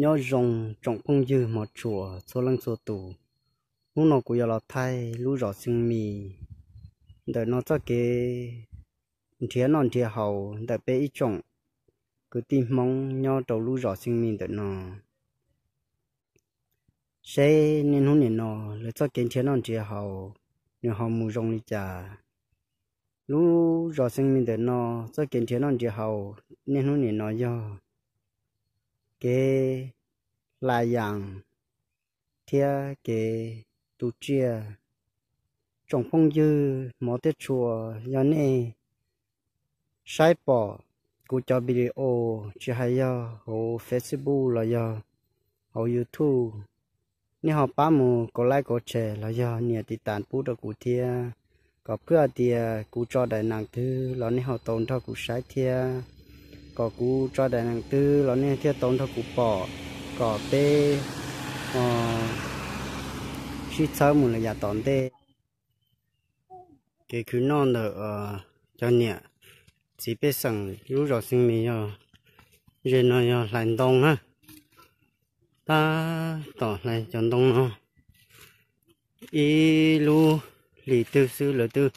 Nyob zoo tsoom phooj ywg hmov tshua txhua leej txhua tus. Hnub no kuv yuav los thaij lub zos Xeev Mis ntawm no txoj kev nrhiav noj nrhiav haus ntawm peb ib tsoom kwv tij Hmoob nyob rau lub zos Xeev Mis ntawm no, seb niaj hnub nim no lawv txoj kev nrhiav noj nrhiav haus nws ho mus zoo li cas. Lub zos Xeev Mis ntawm no txoj kev nrhiav noj nrhiav haus niaj hnub nim no yog kev hlais yas thiab kev tu tsiaj. Tsoom phooj ywg hmov thiab tshua, yog nej saib pom kuv cov video tsis hais yog hauv Facebook los yog hauv YouTube, nej ho pab mus kov like kov share los yog nias tiv tas pub rau kuv thiab, kom phwj hais tias kuv tso daim neem twg los nej ho tau nrog kuv saib thiab, kom kuv tso daim neem twg los nej thiaj tau nrog kuv pom, kom peb sib txhawb mus lawm yav tom ntej. Kev khwv noj ntawm cov niam txiv pej xeem lub zos Xeev Mis yog, ze no yog hlais ntoo na. Tab tom hlais cov ntoo no, ib lub hlis twg xwb lawv twb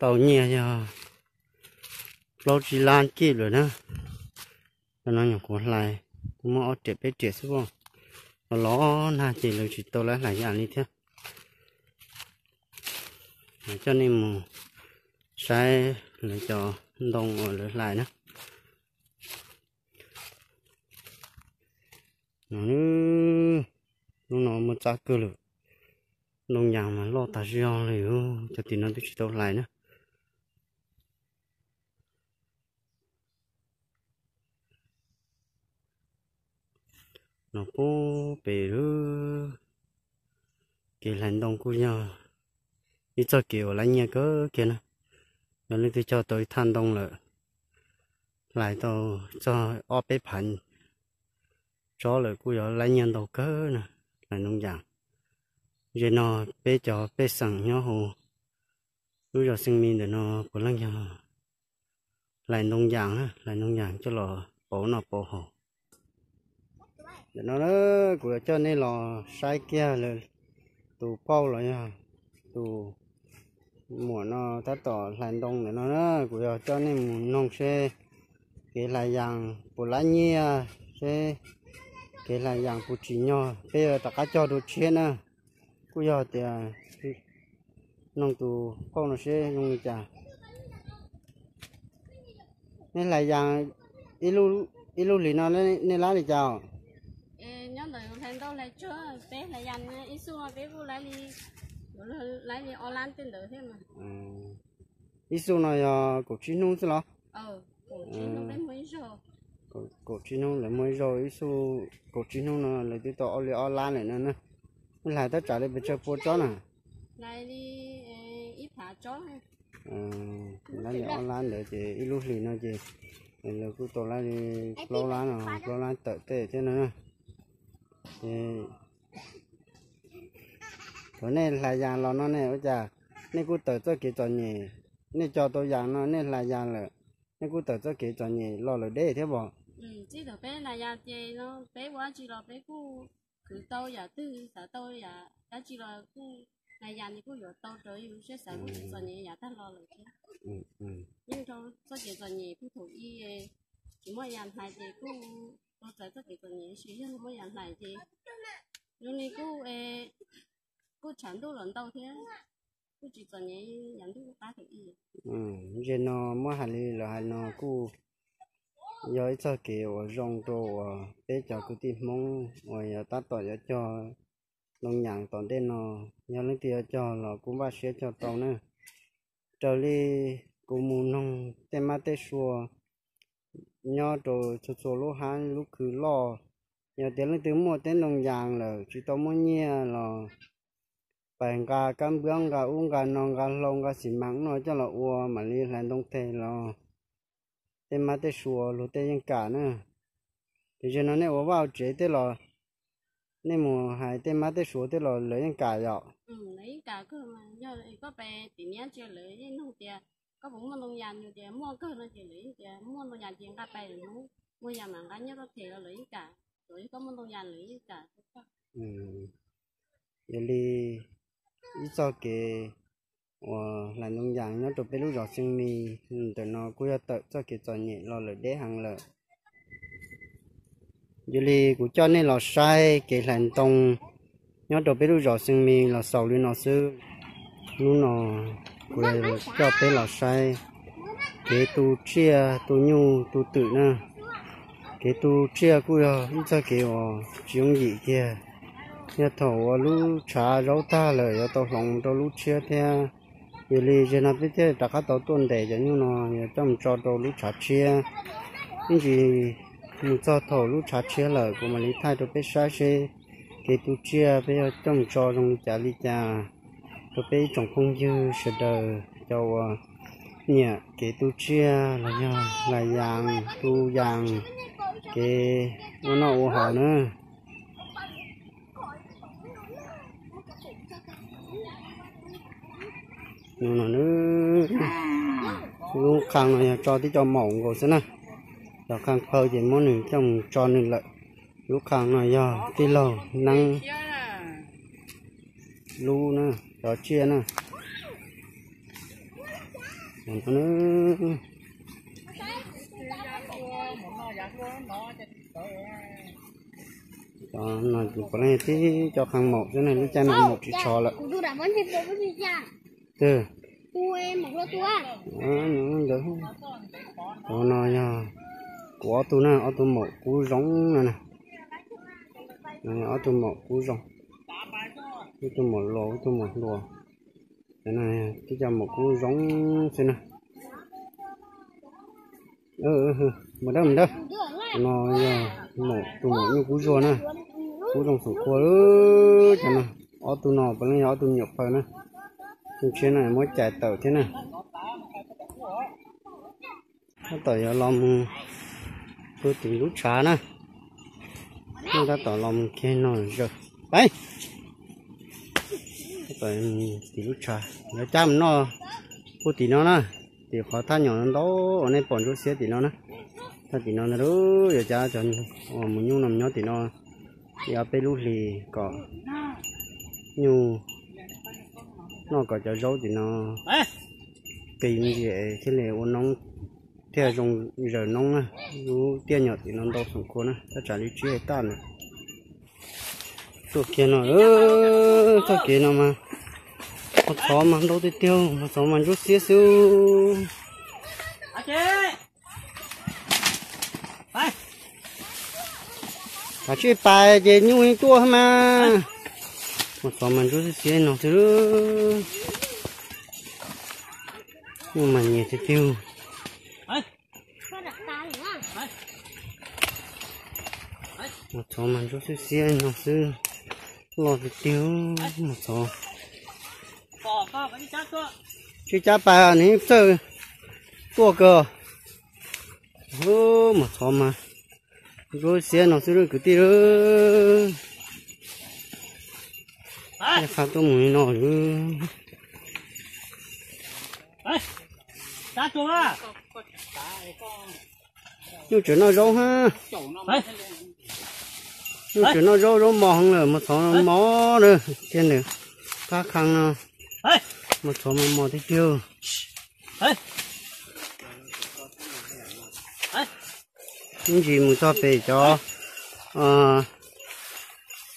tau nyiaj yog plaub tsib lab kib lawm na. Cov no nyuam qhuav hlais, kuv muaj ob riam peb riam xwb, los los nag ces lawv tsis tau lab hlais yam li thiab. Coj nej mus saib lawv cov ntoo uas lawv hlais na. Hnub no muaj txab kawg lawm, ntoo yas mas loj tas zog li, cov tim no twb tsis tau hlais na. No pub pem lub kev hlais ntoo kuj yog ib txoj kev uas lab nyiaj kawg kiag na. Yog leej twg cog tau ib thaj ntoo lawm, hlais tau txog ob peb phav tsob lawm kuj yog lab nyiaj ntau kawg na, hlais ntoo yas. Ze no peb cov pej xeem nyob hauv lub zos Xeev Mis ntawm no puav leej yog hlais ntoo yas, hlais ntoo yas coj los pauv noj pauv haus. Ntawm no kuv yuav coj nej los saib kiag lawv tus phauj los yog tus muam no tab tom hlais ntoo ntawm no na, kuv yuav coj nej mus noog seb kev hlais yas puas lab nyiaj, seb kev hlais yas puas tsim nyog, peb yuav rov qab cog dua tshiab na. Kuj yog tias noog tus phauj no seb zoo li cas. Nej hlais yas ib lub hlis no nej lab li cas? Nyob ntawm hlais ntau hlais tsawg, peb hlais yas ib xub no peb kuj lab li, lab li ob lab tej ntawd thiab. Ib xub no yog kaum tsib hnub xwb los? Kaum tsib hnub lawv muaj ib zaug, ib xub kaum tsib hnub no lawv twb tau ob li ob lab lawm no na. Nej hlais tab tsam li pes tsawg pua tsob na? Ib phav tsob. Lab li ob lab ntawd ces ib lub hlis no ces lawv kuj tau lab li plaub lab no, plaub lab tawm tej thiab no. Thaum nej hlais yas los no ne ua cas nej kuj tawm txoj kev txom nyem? Nej cog tau yas no nej hlais yas lawm, nej kuj tawm txoj kev txom nyem los lawm deb thiab pom? Txij thaum peb hlais yas ces peb ua dab tsi los peb kuj khwv tau yam twg, xav tau yam dab tsi los kuj hlais yas ces kuj yuav tau raws yus siab xav, kuj tsis txom nyem yam tag los lawm thiab. Yeej rau txoj kev txom nyem puag thaum ub tsis muaj yas hlais ces kuj tau txais txoj kev txom nyem, tab sis yog muaj yas hlais ces zoo li kuj, kuj tshav ntuj los ntau thiab, kuj tsis txom nyem yam ntuj qab thaum ub. Ze no muab hais li lawv hais no kuj yog ib txoj kev uas zoo rau uas peb cov kwv tij Hmoob uas yuav tab tom yuav cog ntoo yas tom ntej no. Yog leej twg yuav cog los kuj npaj siab cog tau na. Raws li kuv mus noog tej mab tej sua nyob rau txhua txhua lub hab lub khw loj, yog tias leej twg muaj tej ntoo yas lawm tsis tau muaj nyiaj los pais nqa kab npab, nqa ub nqa no, nqa hlau nqa xis mas no coj los ua mam li hlais ntoo teg los tej mab tej sua luag tej yeej kam na. Tiam sis no nej ua vaj ua tsev tej los, nej mus hais tej mab tej sua tej los lawv yeej kam yom? Lawv yeej kam kawg, yog koj pais tim niab ntsia lawv yeej nug tias koj puas muaj ntoo yas, nug tias muaj kawg no ces lawv yeej tias muaj ntoo yas ces nqa pais, muaj yas mas nqa nyiaj tuaj them los lawv yeej kam. Yog li ib txoj kev uas hlais ntoo yas nyob rau peb lub zos Xeev Mis ntawm no kuj yog tawm txoj kev txom nyem los lawm deb heev lawm. Yog li kuv coj nej los saib kev hlais ntoo nyob rau peb lub zos Xeev Mis los xaus li no xwb. Hnub no kuv coj peb los saib kev tu tsiaj tu nyuj tu twm na. Kev tu tsiaj kuj yog ib txoj kev uas tsis yooj yim kiag. Yog thaum uas lub tshav zaub tag lawm yuav tau hloov rau lub tshiab thiab. Yog li zaum no peb thiaj rov qab tau tuaj ntes cov nyuj no yuav coj mus tso rau lub tshav tshiab. Ib ntsis mus txog thaum lub tshav tshiab lawm kuv mam li thaij rau peb saib seb kev tu tsiaj peb yuav coj mus tso zoo li cas li cas rau peb ib tsoom phooj ywg sawv daws cov uas nyiam kev tu tsiaj los yog hlais yas tu yas, kev ua noj ua haus na. Lub qhee no yog tso tib co maum nkaus xwb na. Cov qhee phaw ces muab nws coj mus tso nws lawm. Lub qhee no yog tij laug Neeb lub na, cov tsiaj na. Cov no puav leej tib co qhee maum xwb na, lub caij no maum tsis tsho lawm. Cov no yog kuv ob tug na, ob tug maum kub zoo no na. Ob tug maum kub zoo, ib tug maum luas ib tug maum hluas. Tib co maum kub zoo xwb na. Mus dawb mus dawb. Cov no yog maum, tus maum nyuj kub zuag na, kub zoo xoom kua. Cov no, ob tug no puav leej yog ob tug me nyuam phaw na. Tus tshiab no muab cais tawm thiab na. Tab tom yuav los mus puag tim lub tshav na. Tab tom los mus kiag no zaws. Peb tab tom mus tim lub tshav, yuav cab mus noj puag tim no na. Tim qhov thaj nyom ntau uas nej pom ntsuab xiab tim no na. Thaj tim no ntag lauj, yuav cab cov maum nyuj no mus nyob tim no ib ob peb lub hlis kom nyuj noj kom cov zaub tim no qis ntsis thiaj li ua noob, thiaj zoo zaws noob na. Lub tiaj nyom tim no ntau xoom kua na, thaj tsam li tsib hais taj ntawd. Tuaj kiag no, txoj kev no mas mos txhov mas ntau tiag tiag, mos txhov mas ntsuab xiab xwb. Kav tsij pais ces nyuj yeej tuaj mas. Mos txhov mas ntsuab xiab xiab no xwb. Nyuj mas nyias tiag tiag. Mos txhov mas ntsuab xiab xiab no xwb. Loj tiag tiag mos txhov. Tsij cab pais nws txawj tuaj kawg. Mos txhov mas ntsuab xiab no xwb lawm kwv tij. Qha tuaj mus li no. Nyuj tseem noj zaub ha. Nyuj tseem noj zaub, zaub mos heev lawm, mos txhov mos na, thiab nws qab qhee no, mos txhov mas mos tiag tiag. Ib ntsis mus txog pem cov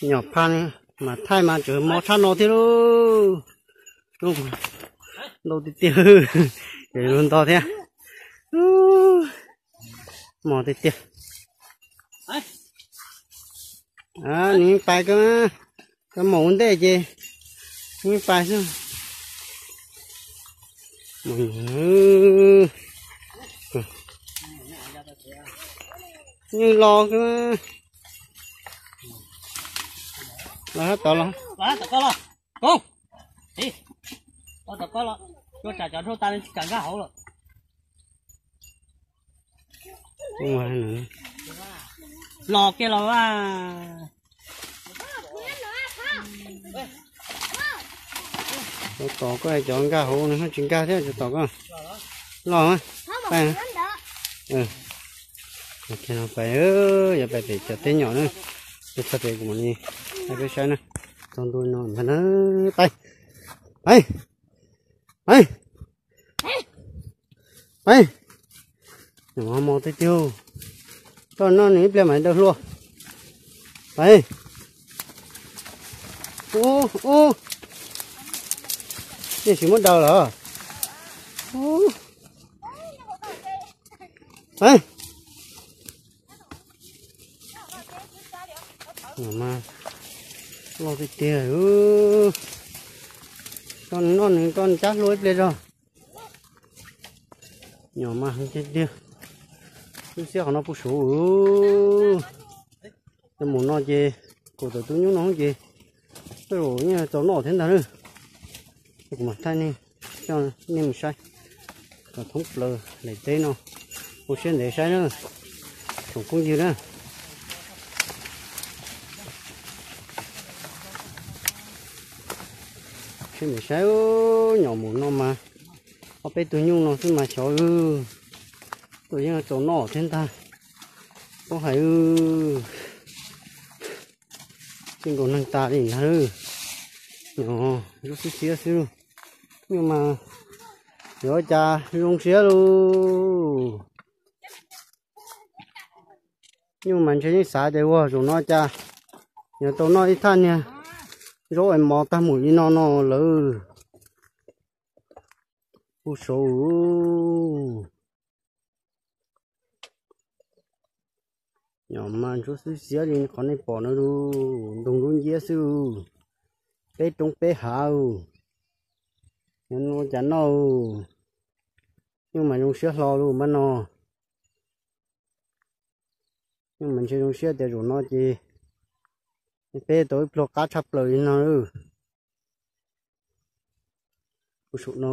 nyom phaj mas thaij mas tseem mos tshaj no thiab lauj. Ntau tiag tiag, ces lub nto thiab. Mos tiag tiag. Nws yeej pais kawg, koj mus ua ntej ces yeej pais xwb. Yeej los kawg. Los tod los. Los kiag los a. Cov tom koj, cov nkag hauv no tsis nkag thiab, cov tom koj. Los. Pais, yuav pais pem cov teb nyom na. Peb txog pem kuv mam li peb saib na. Txog ntua no ntag na. Pais, pais, pais, pais. Mos tiag tiag. Koj noj nws ib pliag mam li daws hlua. Pais. Ub, ub. Nej tsis muab daws lawm. Ub. Pais. Mas loj tiag tiag. Koj noj nws, koj cab hlua ib pliag tso. Nyom mas heev tiag tiag. Lub xiab qhov no puv suav. Cov mus no ces, kuv tawm tus nyuj no ces, tej zaum yeej txaus noj thiab ntag na. Kuv mam thaij nej, coj nej mus saib kom thoob plaws daim teb no. Ua siab ntev saib na, tsoom phooj ywg na. Siab ntev saib, nyom mus no mas ob peb tug nyuj no xwb mas xyov, tej zaum yeej txaus noj thiab ntag. Paub hais, txij nkaus neeg tas li ntag. Nyom ntsuab xwb xiab xwb. Nyuj mas yuav cas zoo siab lauj. Nyuj mas ntshe yeej xav tias ua zaum no cas yuav tau noj ib thaj niag zaub es mov tag mus li no no lawm. Puv suav. Nyom mas ntsuab xwb xiab li qhov nej pom no lauj, ntoo lub nciab xwb. Peb roob peb hav, yuav ua cas noj. Nyuj mas zoo siab hlo lauj npab no. Nyuj mas ntshe zoo siab tias zaum no ces peb tau ib pluag qab tshaj plaws li no. Kuv saum no,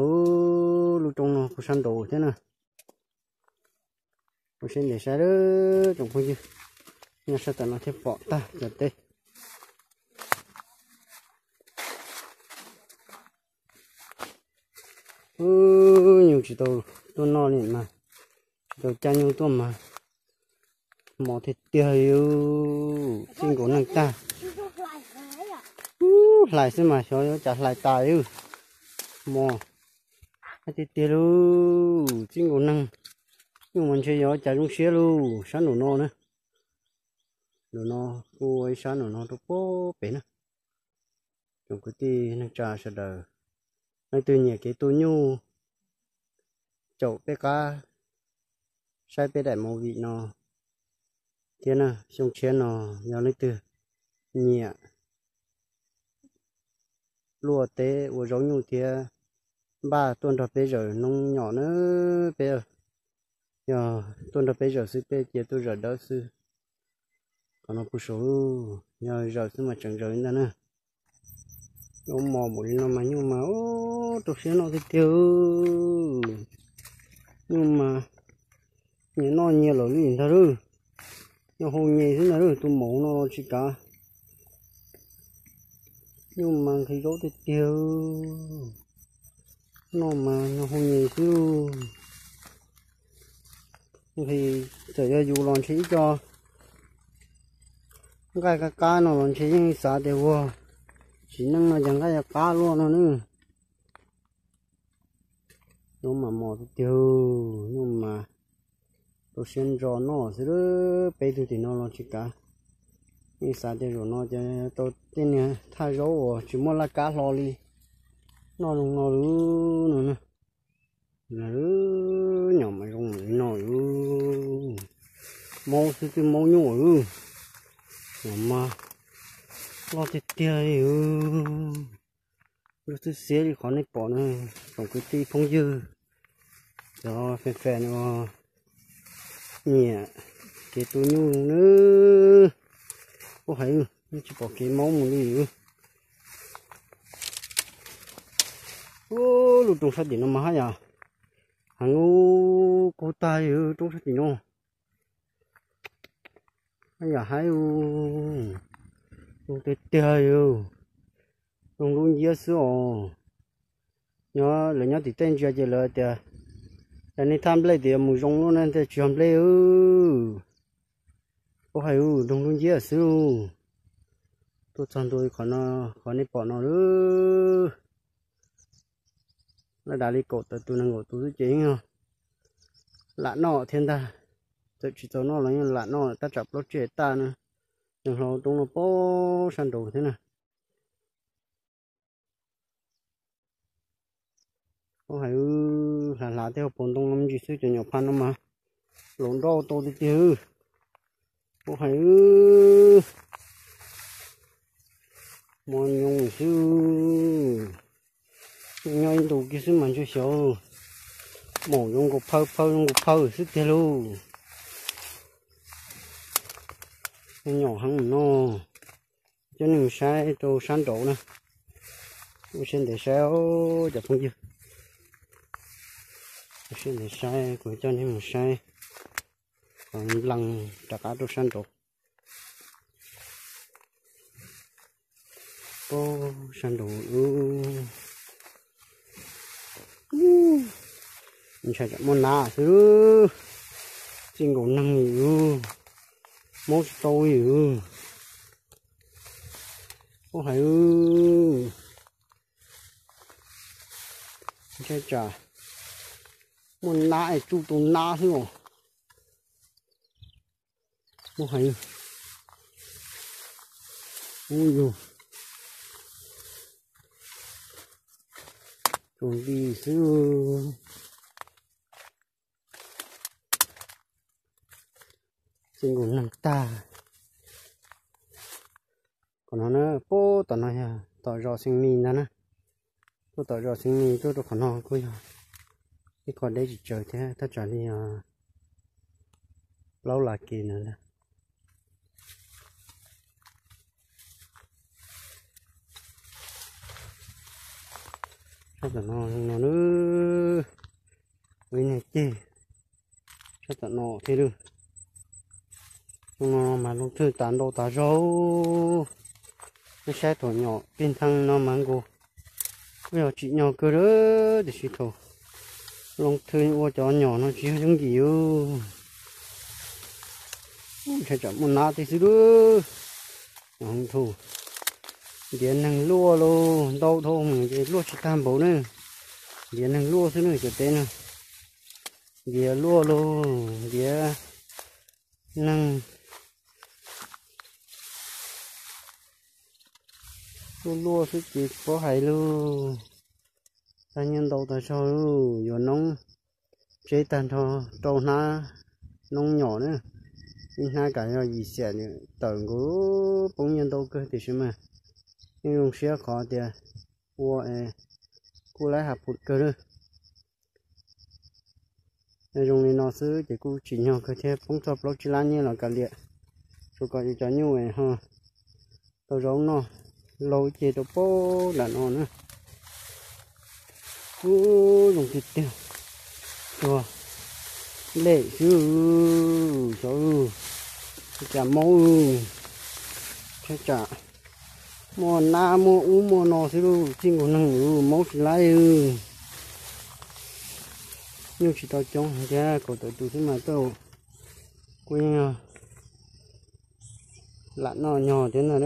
lub roob no kuv sab nraud thiab na. Ua siab ntev saib lawm tsoom phooj ywg, nyob sab tom no thiaj pom tag cov teb. Nyuj tsis tau tuaj noj li mas, tsis tau caj nyuj tuaj mas, mos tiag tiag li, txij nkaus neeg tag. Hlais xwb mas xyov yuav cas hlais tas li. Mos tiag tiag lauj, txij nkaus neeg. Nyuj mas ntshe yuav cas zoo siab lauj, sab nraum no na. Nraum no, kuv ua ib sab nraum no rau puag pem na. Tsoom kwv tij neej tsa sawv daws, leej twg nyiam kev tu nyuj, caum peb qab saib peb daim movie no thiab na. Xyoo tshiab no yog leej twg nyiam luaj teb ua zaub nyuj thiab npaj tuaj nrog peb zaws noob nyom na. Peb yog tuaj nrog peb zaws xwb, peb cia tuaj zaws dawb xwb. Qhov no puv saum, yog zaws xwb mas tseem zaws li ntag na. Ua mos npaum li no mas nyuj mas rau siab noj tiag tiag. Nyuj mas nyias noj nyias lawm li ntag lauj. Nyob hauv nyem xwb ntag lauj, tus maum no los tsis kav. Nyuj mas nqhis zaub tiag tiag. Noj mas nyob hauv nyem xwb. Nqhis, txawm yog yus los ntshe ib co nqaij qab qab no los ntshe yeej xav tias ua txiv neej no ces nqaij yuav qab luaj no na. Nyuj mas mos tiag tiag, nyuj mas rau siab ntso noj xwb lauj. Peb tug tim no los tsis kav, yeej xav tias zaum no ces tau tej niag thaj zaub uas tsis muaj laj kab hlo li noj zoo no lauj no na. Nyom mas zoo li no lauj. Maub xwb twb maub nyuj lauj. Nyom mas loj tiag tiag li. Lub xwb xiab li qhov nej pom na, tsoom kwv tij phooj ywg, cov fans fans uas nyiam kev tu nyuj na. Ub hais, nej tsis pom kev maub mus li. Ub, lub roob sab tim no mas haj yam heev ub, kub tag li roob sab tim no. Haj yam haib ub, zoo tiag tiag li. Zoo lub nciab xwb os. Nyob lawv nyob tim tej ntsia ces lawv tias, cas nej thaj nplej tias yuav mus zoo luaj ne, tej tsis yog nplej ub. Paub hais ub, nroog lub nciab xwb lauj. Tuaj txog ntua qhov no, qhov nej pom no lauj. Laj dav li kaum tawm tus nees nkaum tus xwb ces yeej yog lam noj thiab ntag. Txawm tsis txaus noj los yeej lam noj tab tsam plaub tsib hais tag na. Nws hlau roob no pab sab nraud thiab na. Paub hais ub, hlav hlav tej hauv paus ntoo no me ntsis xwb cov nyom phaj no mas laus nrauj tau tiag tiag. Paub hais ub, mos nyoos xwb. Nyob ib ntus kiag xwb mas ntshe xyov maum zoo nkaus phawj, phawj zoo nkaus phawj xwb tiag lauj. Nyom heev no. Coj nej mus saib rau sab nraud na. Ua siab ntev saib os cov phooj ywg. Ua siab ntev saib, kuv coj nej mus saib qhov nplees rov qab rau sab nraud. Pab sab nraud, ntshai tsam muaj nab xwb. Txij nkaus neeg li, maub tsis tau li. Paub hais, ntshai tsam muaj nab es tsuj tau nab xwb os. Paub hais, ub yug, tsuas nti xwb. Txij nkaus neeg tag. Qhov no na, puag tom no yog tom zos Xeev Mis ntag na. Tuaj tom zos Xeev Mis tuaj rau qhov no kuj yog ib qho deb tsis tsawg thiab, thaj tsam li yog plaub las kev ntawd ntag. Sab tom no, no na, ua ib niag ceg sab tom no thiab lawm. Xyoo no mas lub thwj tas ntau tas zog. Nej saib thaum nyom pij ntheej no mas nkaus kuj yog tsim nyog kawg lawm, tiam sis thaum loo thwj ua cov nyom no tsis yog yooj yim. Ntshai tsam muaj nab tib xwb lawm. Ntiav neeg luaj lauj, ntau dhau ces luaj tsis tag npaum na. Ntiav neeg luaj xwb na cov teb no. Ntiav luaj lauj, ntiav neeg luaj luaj xwb ces tsis paub hais lauj. Tag nyiaj ntau tag zog lauj, yuav noob tseb tag nrho rau hnab noob nyom na. Ib hnab kav yog yim xiam tawm nkaus, poob nyiaj ntau kawg tiam sis mas yeej zoo siab qhov tias ua kuj laib has pum kawg lawm. Zoo li no xwb ces kuj tsim nyog kawg thiab, poob txog plaub tsib lab nyiaj los kav liam, tsuas kom yus cov nyuj ho tau zaub noj, laug ib ce rau pab nram no na. Ub, zoo tiag tiag, tsuag lem xwb xyov, cas maub, tsam muaj nab muaj ub muaj no xwb lauj, txij nkaus neeg maub tsis laib. Nyuj tsis tau coob thiab, kaum tawm tus xwb mas tau, kuj yeej lam noj nyog thiab ntag.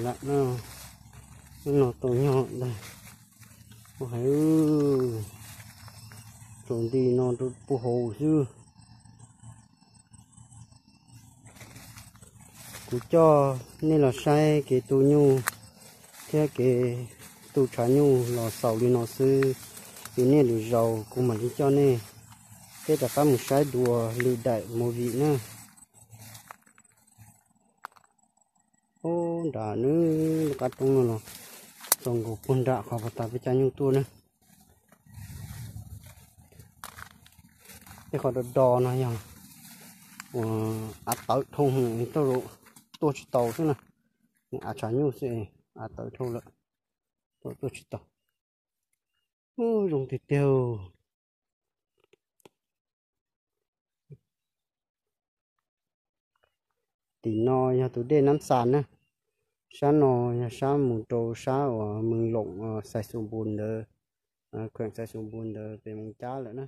Lam noj, no tau nyog ntag. Ua hais, tsaus nti no rau puag hauv xwb. Kuv coj nej los saib kev tu nyuj thiab kev tu tshav nyuj los xaus li no xwb. Vim nej lwm zaus kuv mam li coj nej peb rov qab mus saib dua lwm daim movie na. Ub, nram nws lub qab roob no los txaus nkaus puag nram qhov uas tas peb cab nyuj tuaj na. Tej qhov do do no yog uas av tawv dhau, tuaj tsis tau xwb na. Av tshav nyuj xwb, av tawv dhau lawm, tuaj tsis tau. Ub, zoo tiag tiag. Tim no yog tus dej Nab Xas na. Sab no yog sab mus rau sab uas Mees Loom, Xais Xus Npus ntawd, kheem Xais Xus Npus ntawd pem Mees Cab lawm na.